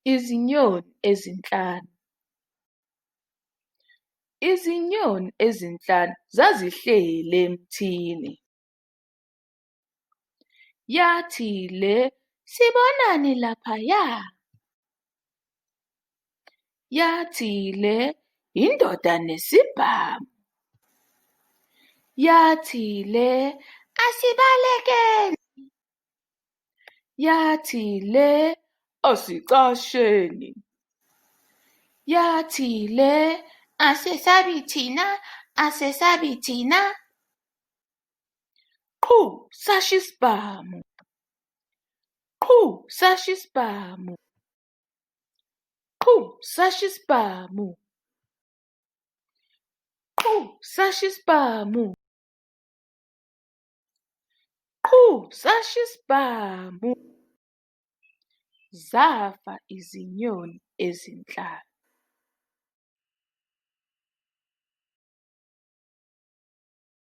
Izinyoni ezinhlanu. Izinyoni ezinhlanu zazihleli emthini. Yathi le, sibonani laphaya? Yathi le, indoda nesibhamu. Yathi le, asibalekeni. Yathi le, asicasheni. Yathi le, asesabi thina, asesabi thina. Qhu sasho isibhamu. Qhu sasho isibhamu. Qhu sasho isibhamu. Qhu sasho isibhamu. Qhu sasho isibhamu. Zafa izinyoni ezinhlanu.